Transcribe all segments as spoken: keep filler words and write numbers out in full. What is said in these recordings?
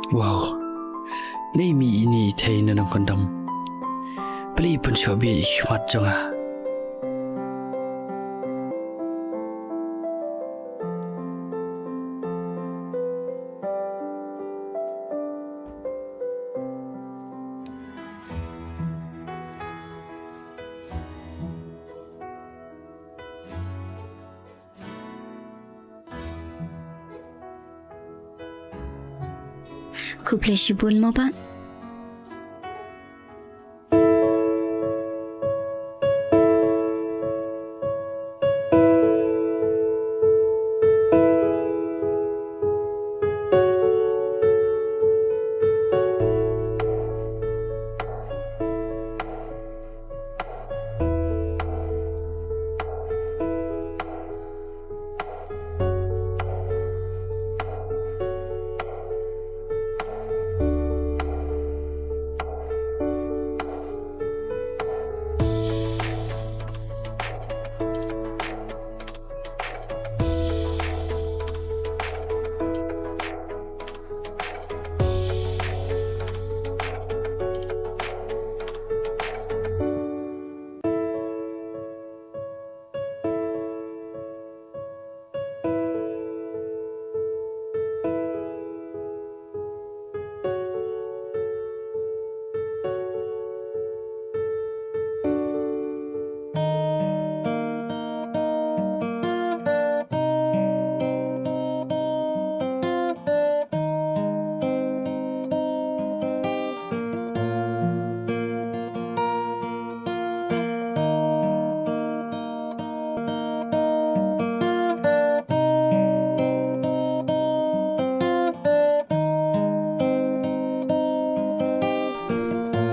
Wow. Nei mi ini thei na nang kondom. Pli pun shobi khmat jonga. Khublei shibun mo ba.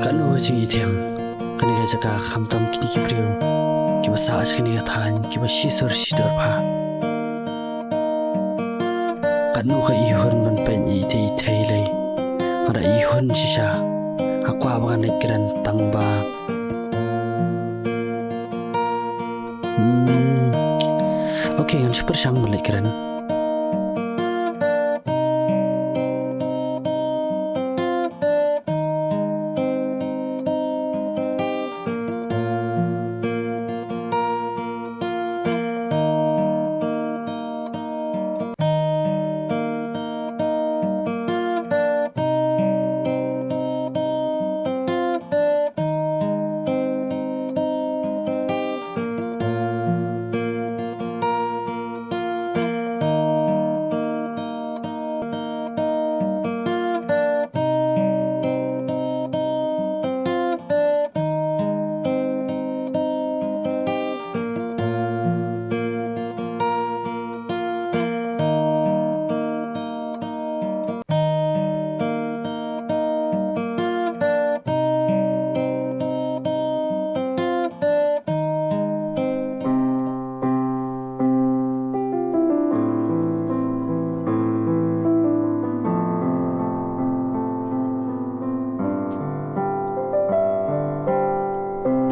Katno ka jingithiang, kane ka jaka khamtam kine ki briew kiba sah sha kane ka thaiñ, kiba shisur shidor bha. Katno ka ihun ban peit ïa itei itei lei. Nga da ihun shisha. Nga kwah ba ngan leit kren tang ba. Hmm. Okay, ngan shu pyrshang ban leit kren.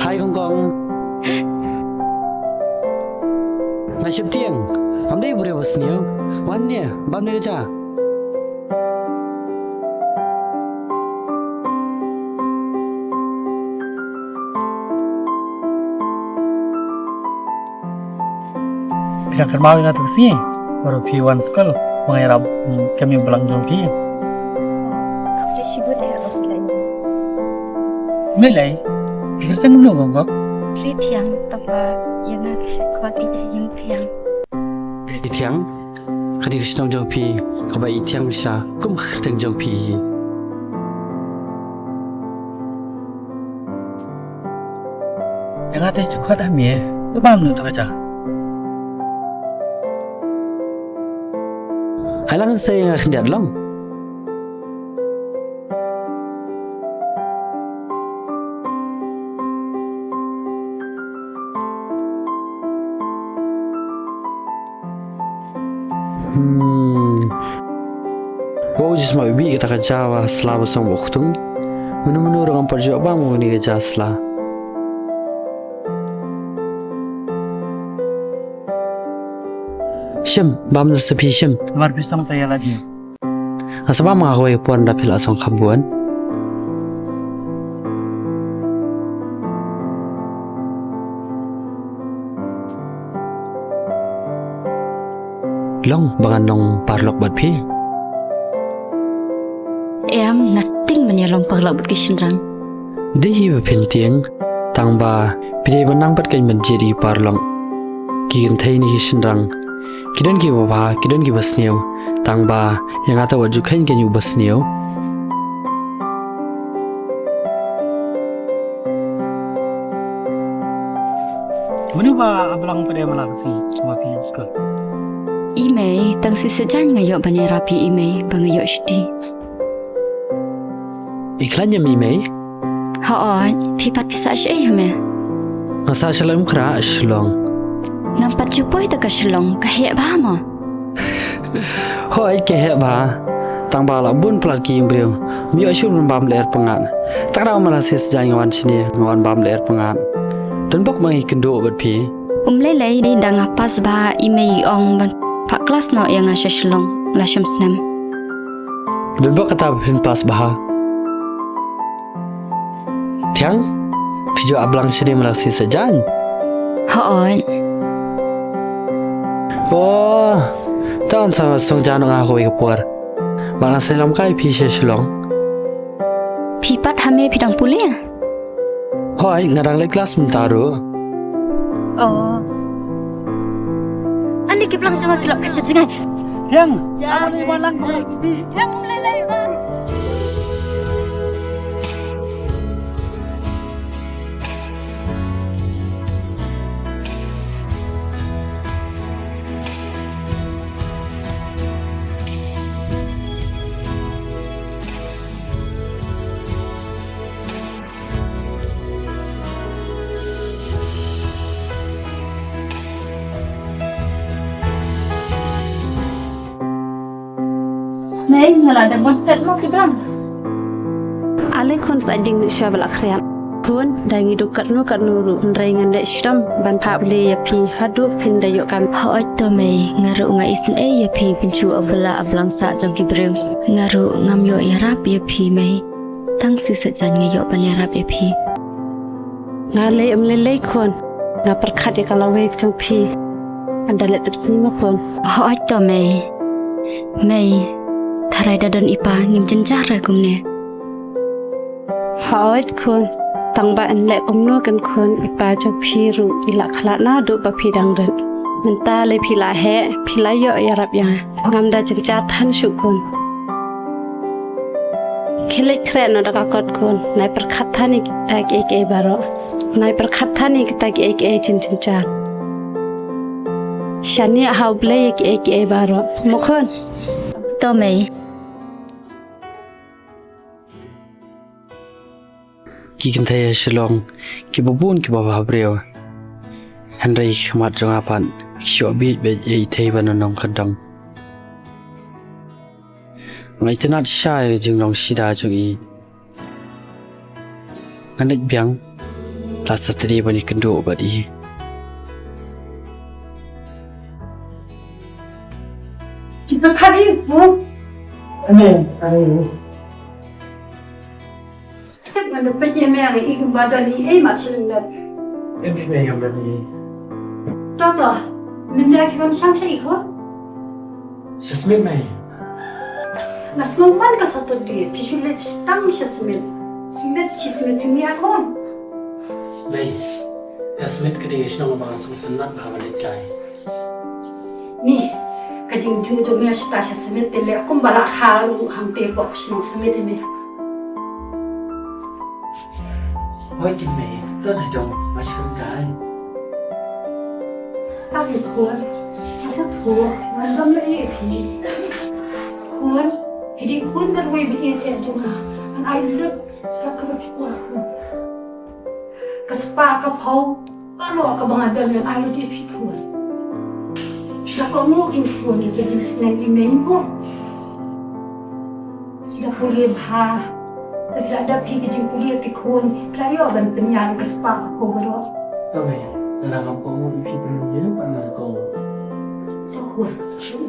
Hai Kong Kong. Nga sheptieng. Ngam dei briew ba sniew. Wan ne, bam ne ka ja. Phi dang kynmaw ïa nga te ka sngi baroh phi wan skul ba nga ïarap, mm, kem ïa u blang jong phi. Khublei shibun eh, khublei. Me lei, phi kyrteng kumno Kong Kong? Rithiang, tangba ïa nga ki sa khot ïa nga Ïingthiang. Rithiang, kane ka shnong jong phi kaba ithiang shisha kum ka kyrteng jong phi hi. Ïa nga te shu khot ha me, to bam noh to ka ja. Ai lang sa ïa nga khyndiat long. Jisma bibi kata ka ja wa sla ba song ba khtung. Menu menu ruh ngam pat ju bam uni ka ja sla. Shim, bam na sa phi shim. Mar phi song ta ya lagi. Nga sa bam nga hoi puan da phi la song kham buan. Long ba ngan nong paralok bad phi. Em, nga ting ban ïa long paralok bad ki shynrang. Dei hi ba phin tieng, tang ba phi dei ban nang bad ka ban jied ïa ki paralok. Ki kynthei ne ki shynrang. Ki don ki ba bha, ki don ki ba sniew. Tang ba ïa nga ta wat ju kheiñ kein u ba sniew. Menu ba ablang pada malang si wa pi skul. I mei, tang si sajan nga ïoh ban ïarap ïa i mei ba nga ïoh shuti. I khlaiñ ïa mi mei? Hooid, phi pat phi sah shaei ha me? Nga sah sha Lamkhra, Shillong. Ngam pat ju poi ta ka Shillong, ka heh bha mo. Hooid ka heh bha. Tang ba la bun palat ki ïing briew. Mi ïoh shuh ban bam lyer pyngngad. Tak da ma la sis jaiñ nga wan shini nga wan bam lyer pyngngad. Don bok ma ngi kynduh bad phi. Um lei lei dei da nga pass bha i mei i ong ban phah klas noh ïa nga sha Shillong la shim snem. Don bok kata ba phin pass bha. Thiang, phi ju ablang shini ma la sis jaiñ. Hooid. Oh, tan sa song jan nga hoi ka por. Ba nga sa lam kai phi sha Shillong. Phi pat ha me phi dang pule? Hooid, nga dang leit klas mynta ruh. Oh. Ani ki blang jong nga ki lap ka jingai. Yang, yang, yang, lei lei ba. Nei, nga la dang wan set mo ki blang. Ale khun sa ding ni sha ba la khriat. Khun, da ngi duk katno katno ruh, hynrei ngan leh shitom ban phah pule ïa phi haduh phin da ïoh kam. Hooid to mei, nga ruh nga isynei ïa phi pynshah ba la ablang sah jong ki briew. Nga ruh ngam ïoh ïarap ïa phi mei. Tang si sa jan nga ïoh ban ïarap ïa phi. Nga lei em lei lei khun. Nga pyrkhat ïa ka lawei jong phi. Ynda leh tip sngi ma khun. Hooid to mei. Mei. Tharai da don i pa ngim jynjar ra kumne. Hooid khun. Tang ba yn leh kumno kan khun i pa jong phi ruh i la khlad naduh ba phi dang rit. Mynta lei phi la heh phi la ïoh ïarap ïa nga. Ngam da jynjar than shuh khun. Khie leit khreh noh da ka kot khun. Nai pyrkhat than ïa kita kiei kiei baroh. Nai pyrkhat than ïa kita kiei kiei jynjar. Shaniah ha U Blei ïa kiei kiei baroh. Mo khun. To mei. Ki kynthei ha Shillong kiba bun kiba bha briew. Hynrei ki khmat jong nga pat ki shoh bieit bieit ïa i thei ba nongkyndong. Nga itynnad shisha ïa ka jinglong shida jong i. Ngan leit biang la Saturday ban ïakynduh bad i. Kita kali mo. Amen. Amen. Ngan da peit ïa me ngi i kumba don i ei mat sha lyndet. Em, em, em, em, em. To to. Mynta phi wan shang sha i khun? Sha Smit mei. Nga sngew man ka Saturday phi shu leit tang sha Smit. Smit shi Smit ïa ngi a khun. Mei. Ka Smit ka dei ka shnong ba nga sngewtynnat bha ban leit kai. Ni, ka jingjur jong me shata sha Smit te leh kumba la kha ruh hangte hapoh ka shnong Smit ïa me. Hooid kynmaw, don ha jong nga sngewthuh. Ka khun, nga sngewthuh, nga dom leh ïa phi. Khun, phi dei khun marwei ba ïeit ïeit jong nga. And I love ka kaba phi kwah khun. Ka spah ka phew baroh kaba nga don ngan ai lut ïa phi khun. Da kohnguh kin khun ïa ka jingsneng i meng ko. Pule bha. Te phi la dap phi ki jingpule ïa ki khun. Phi la ïoh ban pynïar ka spah ka khun baroh. Ka mei, la ngam pom ïa phi pynlong ïa lu pat na ka ko. Ka khun.